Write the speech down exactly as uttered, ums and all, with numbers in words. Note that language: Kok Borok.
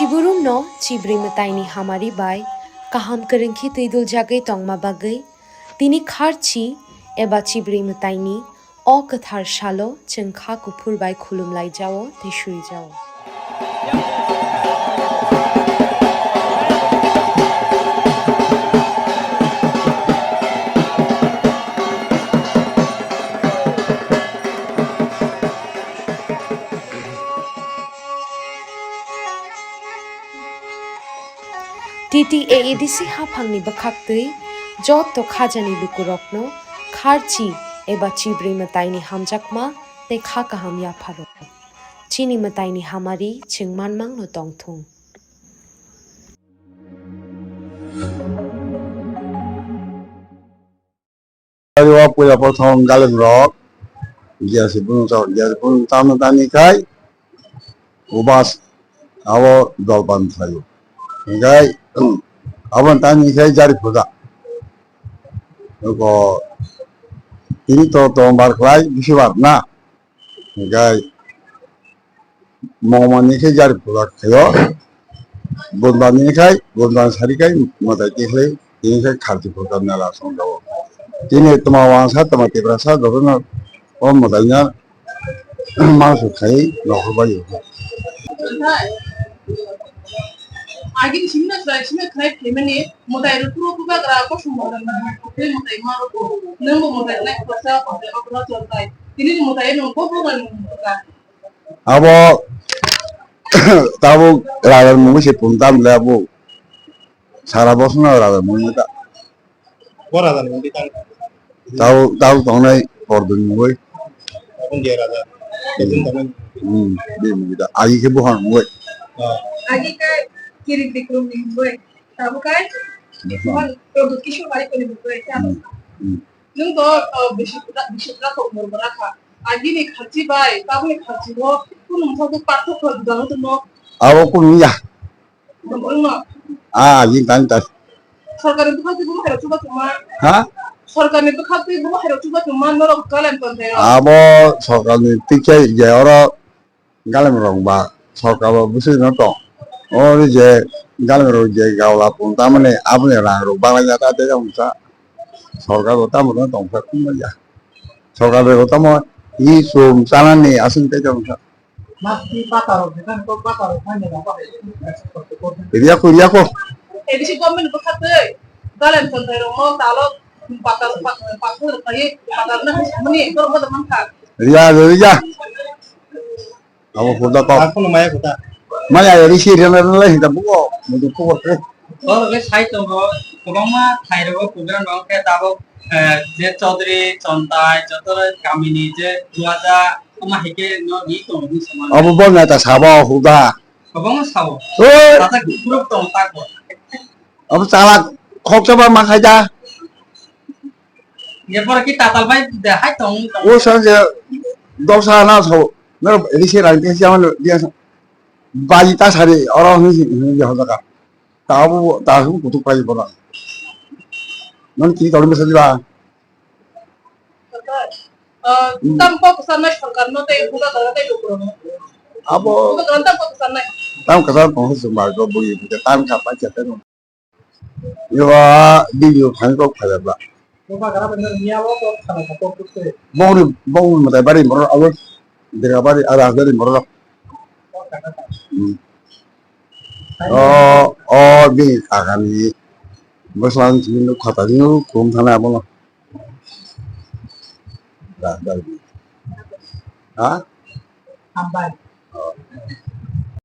Chiburumno chibrwi mwtaini hamari bai kaham kwrwngkhe twiduljagwi tongma bagwi tini kharchi eba chibrwi mwtaini o kwthar salo chwng kha kuphur bai khulumlaijao tei suijao. T T A A D C haphangni bwkhaktwi joto khajani lukurokno kharchi eba chibrwi mwtaini hamjakma tei kha kaham yapharo. Chini mwtaini hamari chwng manmangno tongthung. Ari o puila prothom galem rok giya se bunu chao, giya se bunu tamo tani khai ubas abo dolpan thayo. Hinkhe abo tani khai jari phuda. Ko tini to tongbar khlai bisi bar na. Hinkhe Mongmani khe jari phuda khaio, Bunbani khai, Bunban sari khai, mwtai tikhlai, tini khai kharchi phuda mela songjago. Tini tma wangsa, tma tiprasa, jotono o mwtaino mangso khai rohorbaio. Agini simna khlai, simna khlai phaimani mwtai rok phuru bubagra kosom mwtai ma rok, tei mwtai ma rok, nwng bo mwtai khlai khoroksa, mwtai okra chortai, tini mwtai nwng bo bubagra nwng mwtai. Abo tabuk raja mungwi se pung tam le abo. Sara bosongno raja mungwi ta. Bo raja ni mungwi tang. Tabuk, tabuk tongnai Pordun mungwi. Aboni je raja. Hmm. Bini mungwi ta. Agi khe buhan mungwi. Ah. Agi khe Kirit Bikram ni mungwi. Tabuk kai? Buhan. Buhan Produt Kishore Barikoni mungwi. Hmm. Hmm. Nwng to, uh, bisi, bisi bwla kok mor bwla kha. Agini kharchi bai tabukni kharchi o kunu bwswk pathak khlai gwdalo tongmo? Abo kunu ya. Tongmo wngno? Ah, agini tani ta. Sorkarni bwkhak twi bomo hai rok chuba tongma? Ha? Sorkarni bwkhak twi bomo hai rok chuba tongma norok galem tonthai rok? Abo sorkarni tikhe je oro galem rok ba sorkar bo bwswk no tong. Oro je galem rok je gaula pung tamani aboni rang rok banglaina ta tei jang sa sorkar bo tamo no tong kha khum ya. Sorkar bo tamo hi sum chanani aswk tei jang sa. Riya ko, riya ko. A D C government bwkha twi galem tonthai rok no talo patal patal patal patal na mani dorok bodo mankha. Riya, riya. Abo huda kok. Aku no maya kuta. Maya ya risi rena rena hinta buko. Mudu ko ko. Oro le sai tongo, kwbangma thai rogo program rok khe tabuk, eh, je Chaudhary, Chontai, joto kamini je Duaja, ama hike no ni tongo ni samani. Abo bo neta sabo huda. Kwbangma sabo. Oi. Tata group tongo tako. Abo chalak khoksa ba ma khai da. Ye pore ki tatal bai de hai tong tong. O sa je dosa na so. Na risi rang te siya mano dia sa. Baji ta sari oro hini hini je hoda ka. Ta bu ta hu kutuk pai bola. Non ki tol mesa diba. Ah, tam kok sanai sorkar no tei buka kala tei lukuro no. Abo buka kala tam kok sanai. Tam kasa tong se mar go bui tam kapa chate no. Yo, a, video phai kok phai ba. Bongni, bongni mwtai bari moro abo dega bari ada bari moro. Hmm. O, o, bini kakani bwslang sini nuk khata sini nuk kum thana abono. Da, da. Ha? Hambai. Oh.